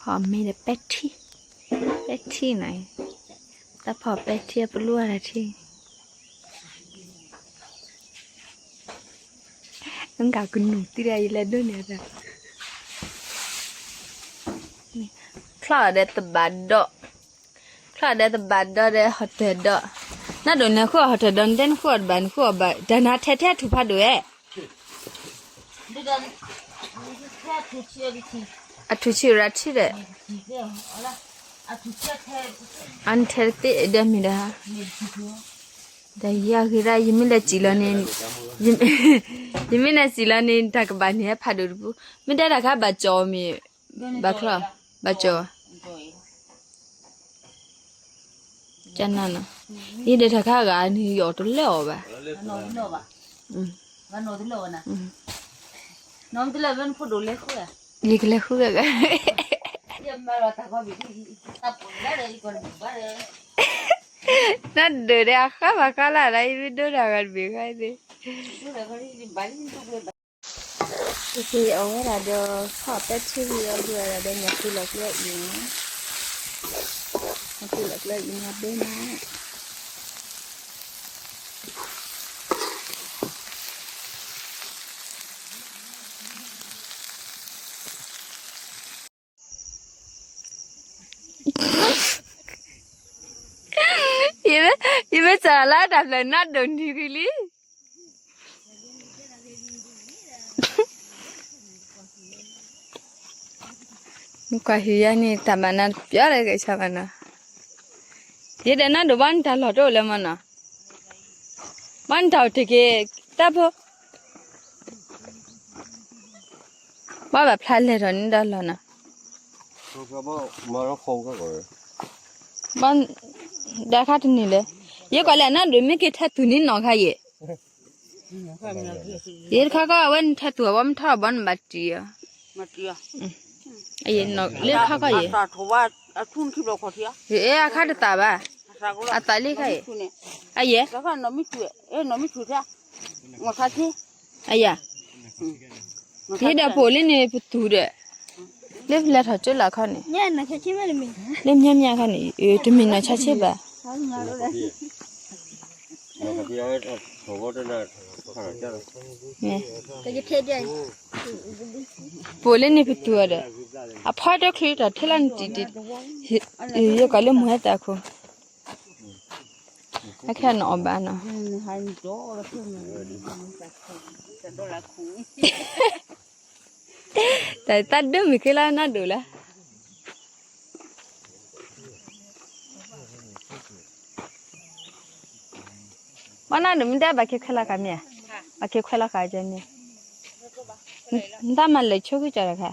ဖီမ့ၢ်ဒီးပဲထံ, ပဲထံနီၤ, တၢ်ဖီပဲထံအပလူဝဲဒၣ်ထံ, နကကနူၤတံၢ်ဒီးယလဲၤဒိၣ်န့ၣ်, ချီၣ်ဒီးတဘးဒီး, ချီၣ်ဒီးတဘးဒီးဒီး ဟီၣ်တၢၢ်ဒီး, နဒိၣ်န့ၣ်ဃုအီၣ်ဟီၣ်တၢၢ်ဒီး နတဲနဃုအီၣ်တဘး နဃုအီၣ်ဘၣ် တၢ်နၤထဲထဲအထူၣ်ဖးဒိၣ်ဝဲ အထူၣ်ဆံးရၤထံၣ်ဒီး, အနထဲတသ့ဒီးမ့ၢ်ဒီး, ဒီးယဂ့ၤဒၣ် ယမ့ၢ်လဲၤစံၣ်လီၤန့ၣ်, ယမ့ၢ်လဲၤစံၣ်လီၤန့ၣ် တၢ်ကဘၣ်န့ၢ်ဖးဒိၣ်တပူၤ, မ့ၢ်တဲတၢ်ခါဘၣ်ကၠီၤအီၤမ့ၢ်, ဘၣ်ချီၣ်, ဘၣ်ကၠီၤ ကနၤနီၤ, ယဒဲးတၢ်ခါဂၤန့ၣ် ယအီၣ်တလၢအီၤဘၣ်, ယကလဲၤဃုဂၤဂၤ, နဒိၣ်ဒီးအဃါဘၣ်ဃါလၢ်လၢ ယမ့ၢ်ဒိၣ်တၢ်ဂၤတဘ့ၣ်ဃါသ့ၣ် အဝဲဒၣ်ဒီး ခီၣ်ပဲထံဂံၤအီၤဒုးဝဲဒၣ်ဒီး ညၣ်ဖုလီၤကျဲအံၤန့ၣ်, ညၣ်ဖုလီၤကျဲအံၤန့ၣ်ဘဲမး, ယမ့ၢ်စးလၢတၢ်ဖျၢၣ်နါဒိၣ်နံၤဂံၤလံ. ကွၢ်ဟံၣ်ယၤန့ၣ် တၢ်မၤနၤတပျီလၢကဆါမၤနၤ, ယဒဲးနါဒိၣ်ဘၣ်နတၢ်လီၢ်တအိၣ်လၢမနီၤ, ဘၣ်နတၢ်အိၣ်တက့ၢ်, တၢ်ဖိ ဘၣ်ဘၣ်ဖျါလဲၢ်ထီၣ်န့ၣ်ဒီးလီၤနီၤ, ဘၣ် ဒီးခါတနံၤလဲၣ်, ယကွၢ်လၢအနါဒိၣ်မ့ၢ်က့ၤထဲသူၣ်န့ၣ်နီၢ်ခါယဲၢ်, ယဲၢ်တခါကီၢ်အဝဲနထဲသူၣ်အဘီမ့ၢ်ထီၣ်ဘီနဘၣ်တံၢ်အီၤ, အယဲၢ်နီၢ်လၢခါကီၢ်ယဲၢ်, အဲအခါတသးဘၣ်, အသးလံခါအံၤ, အယဲၢ် အယၤ, ယဲဒီးပိာ်လၢန့ၣ်ပသူၣ်ဒီး, လၢပလဲၤထီၣ်ကၠိလၢခီန့ၣ်, လၢမၠဲမၠဲခါန့ၣ် တမ့ၢ်နီၢ်ဆါဆ့ဘၣ်, ပိာ်လၢန့ၣ်ပသူၣ်ဒီး, အဖီတချုးတၢ်ထဲလၢနတံၢ်တံၢ်, ယကီးလၢမုၢ်ဟဲသးခိၣ်, အခဲနအီၣ်ဘၣ်နီၤ, တၢ်သးဒိၣ်မုၢ်က့ၤလၢနါဒိၣ်လၢ ဘၣ်နါဒိၣ်မ့ၢ်တဲဘၣ်က့ၤခွဲးလီၤဃာ်မ့ၢ်ဧါ, ဘၣ်က့ၤခွဲးလီၤဃာ်က့ၤန့ၣ်, နတၢ်မၤလၢာ်ဆိကစၢ်တခါ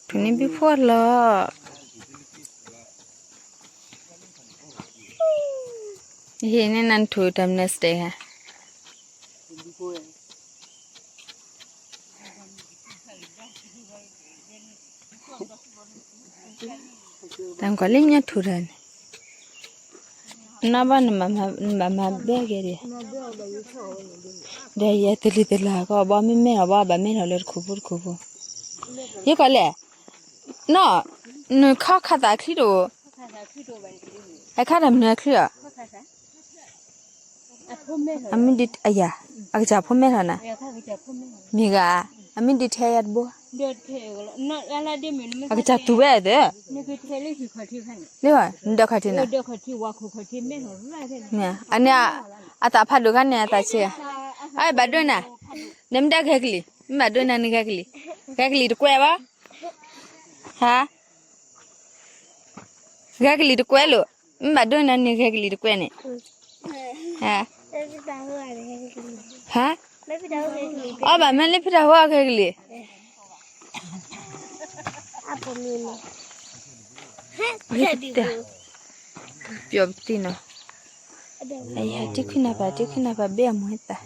ထူၣ်န့ၢ်ဘံၣ်ဖှိၣ်လီၤ, ဟံးန့ၢ်နၤထူၣ်တၢ်မနုၤစတဲဂၤ တၢ်ကွၢ်လၢညါထူၣ်တၢ်န့ၣ်, နဘၣ်နဘၣ်မၤဘဲက့ၤဒံး, ဒီးယဲတလံၤတလၢ်ကီး ဘီမ့ၢ်မဲထီၣ်ဘီဘၣ်မဲထီၣ်လၢတခိၣ်ဖိတခိၣ်ဖိ, ယကွၢ်လဲၣ်, နီၢ်, နခါခါသးချံတအိၣ်, အခါတၢ်မနုၤအချံအီၤ အမ့ၢ်ဒ်အယၤ, အကစၢ်ဖိမဲထီၣ်နၤ, မ့ၢ်ဂၤ, အမ့ၢ်ဒ်ထဲယၤတဘိ, အကစၢ်သူဝဲအသး, လၢနဒီခီၣ်ထံးနၤ, အန့ၣ်, အသးဖးဒိၣ်ခါန့ၣ် အသးဆ့, အဘၣ်ဒိနၤ, နမ့ၢ်တဂဲၤကလံၤ, မ့ၢ်ဘၣ်ဒိနၤနဂဲၤကလံၤ, ဂဲၤကလံၤတကွဲးဘၣ်, ဟါ ဂဲၤကလံၤတကွဲးလိာ်, မ့ၢ်ဘၣ်ဒိနၤန့ၣ်ဂဲၤကလံၤတကွဲးန့ၣ်, ဟါ, အီၣ်ဘၣ်မ့ၢ်လၢဖံတၢ်ဟိအဂဲၤကလံၤ, ပျီၢ်ပသ့ၣ်နီၤ, အယၤတံခွံနၢ်ပၢ် တံခွံနၢ်ပၢ်ဘ့ၣ်အမူၤဟဲသၣ်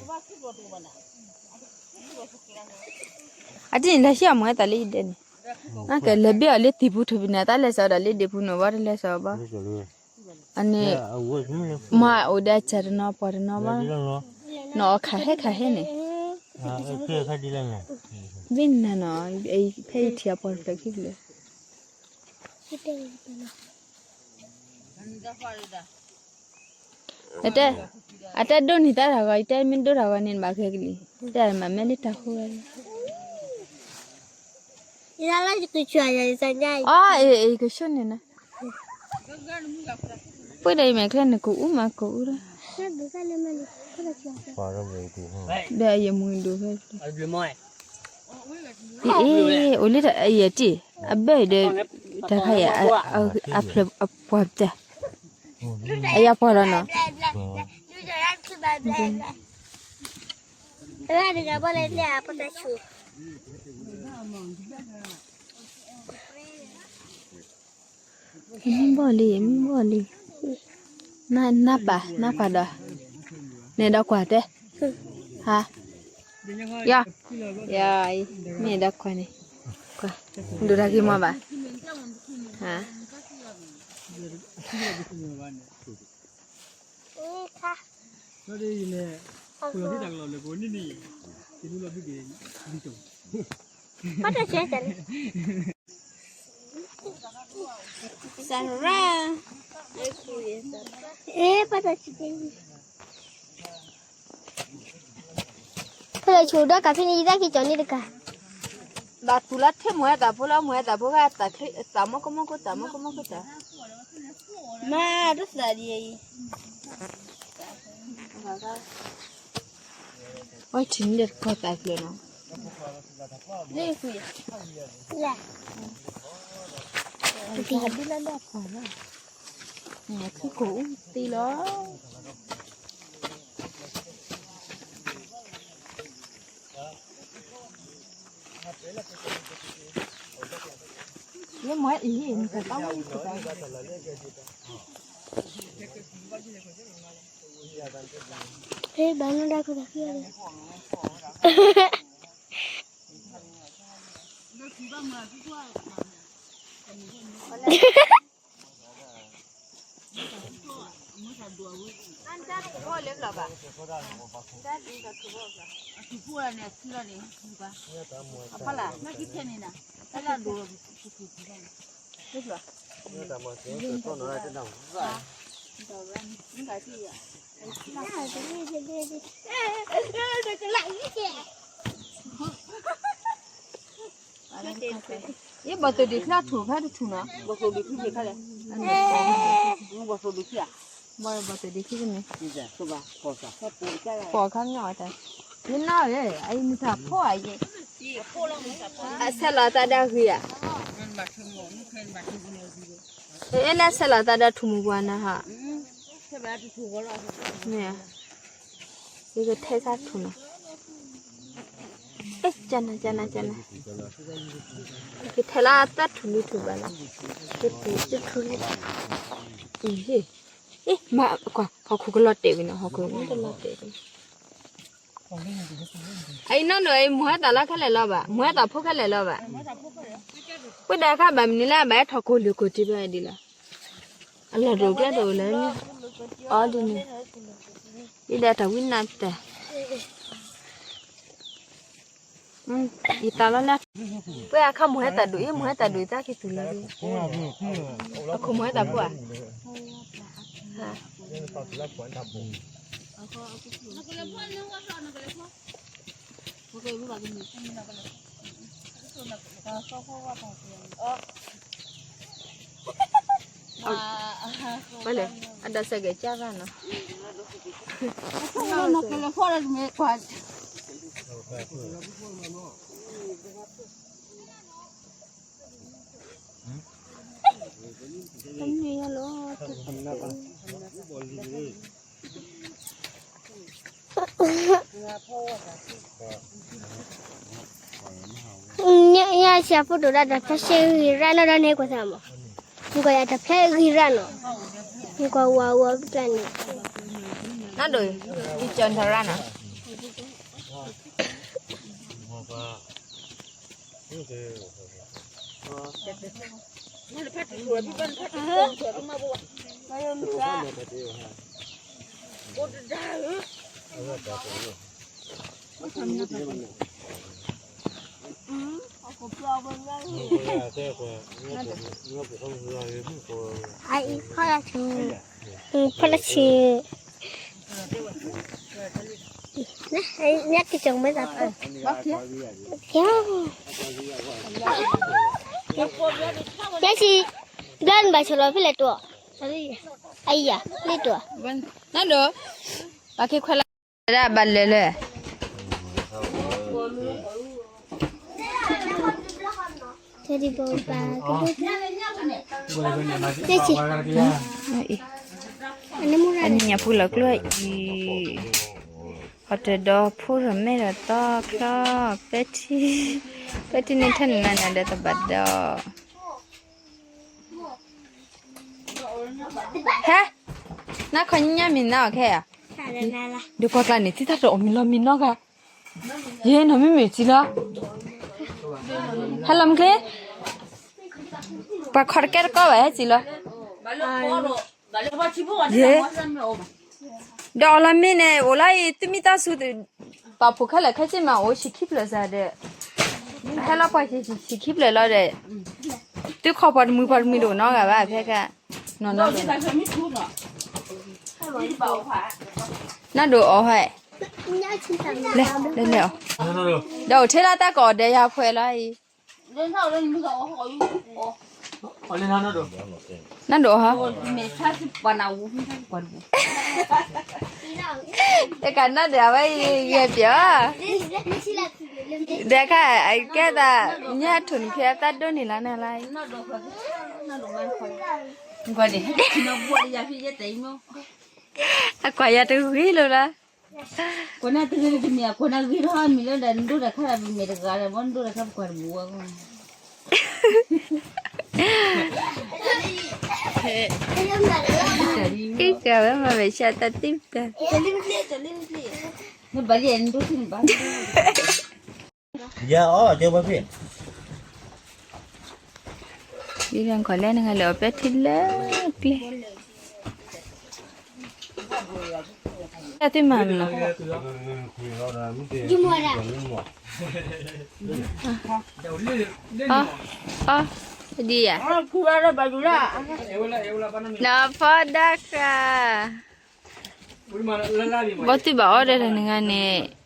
အတံၢ်န့ၣ် လဲၤဟံးအီၣ်မူၤဟဲသၣ်လၢယဒဲးန့ၣ်, နကလဲၤဘ့ၣ်အီၤလၢသံၣ်ပူၤထူၣ်ဖဲန့ၣ် တၢ်လဲၤစၢၤဒီးလၢဒ့ၣ်ပူၤန့ၣ် ဘၣ်တလဲၤစၢၤဘၣ်, အန့ၣ်, မ့ၢ်အိၣ်ဒီးအစၢ်တနီၤပှၤတနီၤဘၣ်, နီၢ်အီၣ်ခးဟဲခးဟဲန့ၣ်, ဘ့ၣ်နၤနီၤ, ဖဲယထံၣ်အပှၤတဖျၢၣ်ခံဖျၢၣ် အတဲ, အတဲဒိၣ်န့ၢ်တၢ်တဂီၤ, ယတဲမ့ၢ်ဒိၣ်တၢ်ဂီၤန့ၣ် နဘၣ်ဃဲကလံၤ, တဲမၤမဲာ်လံတၢ်ဃိဝဲလီၤ. အ့ၣ်, အ့ၣ် ကဆိၣ်န့ၣ်နၤ, ပှ့ၤဒီးယမဲာ်ချဲန့ၣ် ကအူမးကအူဒီး, ဒီးယမူဒိၣ်ဖဲ အ့ၣ်, အိၣ်လၢယမူဒိၣ်ဖဲ, အဘၢၣ်ဒီး, တၢ်ခါအံၤ, အဖျၢၣ်အပှၢ်ပတဲ, အယၤပှၢ်လီၤနီၤ, မ့ၢ်ဘီၣ်လံ, မ့ၢ်ဘီၣ်လံ, နၢ်ပၢ်, နၢ်ပၢ်ဒီး, န့ၣ်ဒီးကွၢ်တဲ, ဟါ, ယ, ယ, မ့ၢ်ဒီးကွၢ်န့ၣ်, ကွၢ်, ဒိၣ်တၢ်က့ၤမီၤဘၣ်, ဟါ ဘၣ်တၢ်ဆဲးတၢ်န့ၣ်, စရၢ, ဘၣ်တၢ်ဆဲးတၢ်န့ၣ်, ဖဲလဲၣ်ဆိဒီးကးဖဲန့ၣ် ယသးက့ၤကၠီၤန့ၣ်တကး, ဘၣ်တူၢ်လၢထံၣ်မိၢ်ဝဲသးဖိလၢမိၢ်ဝဲသးဖိဂၤ သးမီၢ်ကမီၢ်ကိၣ် သးမီၢ်ကမီၢ်ကိၣ်တၢ်, မၤတသးဒ်အံၤ အီထံန့ၣ်ဒီးတကီၢ်သးကျၢၤနီၤ, လၢ, လၢဒၣ်ပှၤလီၤ, နခံကိးအူသံလီၤ. ယမ့ၢ်အံၤ, နကတၢ်ဝဲယကတၢ်, ဘၣ်နီၢ်ဒၣ်ခိၣ်သးခံဂၤန့ၣ် ယဘီၣ်သိၣ်ဒံးချါထူၣ်ဖဲတထူၣ်နီၤ, ဘီၣ်သိၣ်ဒံးချါလဲၣ်, ဘီၣ်သိၣ်ဒံးချါ, ဘီၣ်သိၣ်ဒံးချါန့ၣ်, ပိာ်ခါမညီတၢ်, ယနီၢ်ဧၢ, အအံၤမုၢ်ထီၣ်ဖိဧါယဲ, အဆဲးလီၤသးဒီးဂ့ၤဧါ, အဲလၢဆဲးလီၤသးဒီးထူၣ်မူၤပှၤနၤဟါ, မ့ၢ်, ယကထဲဆါထူၣ်နီၤ, အဲ ကနၤ ကနၤ ကနၤ, ယကထဲလၢသၢထူၣ်လွံၢ်ထူၣ်ဘၣ်နီၤ, ယထူၣ်, ယထူၣ်လံ, အံၤ, အ့ မၤကွၢ် ဟီၣ်ခိၣ်ကလီၤတဲာ်ဝံၤနီၤ, ဟီၣ်ခိၣ်မ့ၢ်တလီၤတဲာ်ဝံၤ အံၤနီၢ်နီၢ်အံၤ မိၢ်ဟဲသးလီၤခဲလၢာ်လီၤဘၣ်, မိၢ်ဟဲသးဖိခဲလၢာ်လီၤဘၣ်, ပဝဲဒၣ်ခါဘၣ်မနုၤလၢအဘၣ်ဟဲထီၣ်ကိၢ်လၢကိၢ်တံၢ်ဖဲဒ်လဲၣ်, အလီၢ်တအိၣ်ကျဲတအိၣ်လၢ, အီဒ်န့ၣ်, ဒ်ဒီးတၢ်ဝံနၤတၢ်, ယသးလီၤလၢ, ပှၤအခါမိၢ်ဟဲသးဒိၣ်အံၤ မိၢ်ဟဲသးဒိၣ်အံၤ တၢ်က့ၤတုၤလီၤ, အခိၣ်မိၢ်ဟဲသးဖိဧါ, ဝဲလဲၣ်, အဒၢးစဲးကဲးကၢ်ဘၣ်နီၤ, တမ့ၢ်လီၤ, ညါဆံးဖိဒိၣ်ဒၣ်တၢ်ဖျါရှဲဂံၢ်ရၣ်နီၢ်ဒီးန့ၣ်ကွၢ်သးမး, နကွၢ်ယၤတၢ်ဖျါဂံၢ်ရၣ်နီၤ, နကွၢ်ဝါဝါပျၢ်န့ၣ်, နဒိၣ်, ယကၠီနတၢ်ရၣ်နီၤ, နဖးတထူၣ်ဝဲ ဖးတထူၣ်ဝဲ မၤဘိဝဲ အအံၤ ဖီလာ်ဆူ ဖီလာ်ဆူ ညၣ်က့ၤကၠီၤမ့ၢ်သးဖိ ညၣ်ဆံ ဘျၢနဘၣ်ဆိလီၤဖဲလဲၣ်တိၢ် အယၤ လ့တိၢ် နဒိၣ် ဘၣ်က့ၤခွဲးလၢ ဒၣ်ဘၣ်လၢာ်လၢာ် တဒံးဘိဘၣ် တဒံး အနံၣ်ညါပူၤလီၤကျိအံၤ ဟီတဒီဖိထီၣ်မဲထီၣ်သီချီ ပဲထံ ပဲထံန့ၣ်ထၢနၤနၤဒီးသဘၣ်ဒီး ဟဲ နခီညါမံၤနၤအီၤခဲဧါ ဒုးကွၢ်ကျါန့ၣ် တံၢ်တၢ်တအီၣ်မံၤလီၤမံၤနီတဂၤ ယဲနီၢ်မ့မ့ၢ်စံလီၤ ဟဲလီၤမ့ၢ်ချ့ ပှၤခီတကဲတကီဘၣ်ဟဲစံလီၤ ယဲ ဒီးအီၣ်လီၤမ့ၢ်န့ၣ် အိၣ်လီၤအံၤ သုမံသးစူၤ ပာ်ဖှိၣ်ခဲလၢာ်ခဲဆ့မး အိၣ်ဆံခံဖျၢၣ်စၢ်ဒီး ဟဲလီၤပှၤဆံခံဖျၢၣ်လီၤဒီး သုခီပှၤတမှံၤပှၤတမှံၤတအိၣ်နီတဂၤဘၣ် ဖဲခါ နီၢ်နီၢ် နဒိၣ်အီၣ်ဟဲ လဲၤလဲၤလဲၤအီၣ် ဒီးအိၣ်ထဲလၢတၢ်ကအီၣ်ဒီးယၤဖှဲးလီၤအံၤ နဒိၣ်ဟီ တကးနဒိၣ်အဝဲယဲပျီ ဒီးခါ အကဲသး ညၣ်ထိၣ်နဖဲအသးဒိၣ်န့ၣ်လီၤနၤလီၤ အကွၢ်ယၤတဂ့ၤလၢၤလီၤ ကွၢ်နၤတဂ့ၤတမ့ၢ် ကွၢ်နၤဂ့ၤထီၣ်မံၤလၢဒီး နဒိၣ်တၢ်ခါဒီး ပမဲာ်တဂၤဒီး ဘီနဒိၣ်တၢ်ခါပကွၢ်တဘူးဝဲ တံၢ်ကဝဲမၤဝဲဆၣ်တၢ်တံၢ်တၢ် နဘၣ်လံနဒိၣ်ထံနဘၣ် ယၤအီၣ်ကၢဘၣ်ဖဲ ဒ်လဲၣ်ခီလဲၣ်နဂၤလဲၤအီၣ်ပဲထံလၢကျဲ တၢ်သ့ၣ်မၤမနုၤ အီ အီ ဒ်ယၤ နီၢ်ဖီဒၣ်ဃာ် ဘီသုဘၣ်အီၣ်ဒီးတၢ်နဂၤန့ၣ်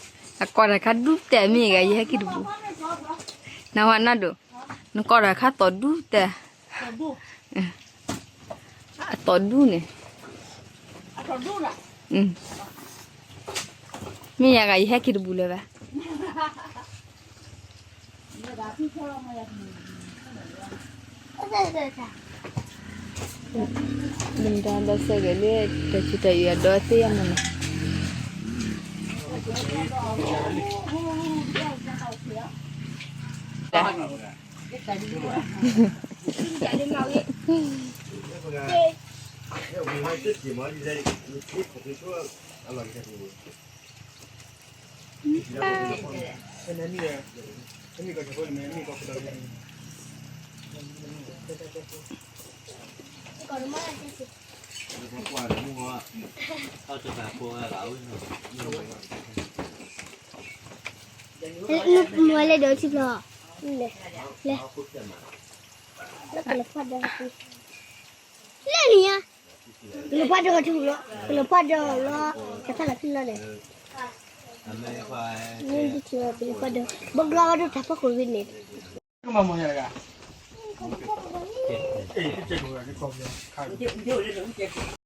အကီၢ်တၢ်ခါဒူၣ်တဲာ်မ့ၢ်ဂၤ ယဟဲက့ၤတပူၤ နဝၤနၢ်ဒိၣ် နကီၢ်တၢ်ခါသီၣ်ဒူၣ်တဲာ် အသီၣ်ဒူၣ်န့ၣ် မ့ၢ်ယၤဂၤ ယဟဲက့ၤတပူၤလၢၤဘၣ် လၢမတၤဒီးစဲကဲၤလၢ တၢ်ဆူးတၢ်အံၤအဒိးသ့ၣ်ယမနုၤ မ့ၢ်လဲၤဒီးထံဖျီၣ် လဲၤ လဲၤ လၢကလဖီၣ်ဒီး လဲၤနံၤညါ ကလဖီၣ်ဒီးထံဖျီၣ် ကလဖီၣ်ဒီးလီၤ တဖၣ်လီၤဖံလီၤဒီး မ့ၢ်ဒ်ထံဖျီၣ် ကလဖီၣ်ဒီး ဘီကလီဒိၣ်တၢ်ဖီခိၣ်ဝံၤန့ၣ် ကမၤမီၢ်ယၤတဂၤ အ့ၣ် တကဲးကိးဂၤ ကီၢ်ပယီၤခါ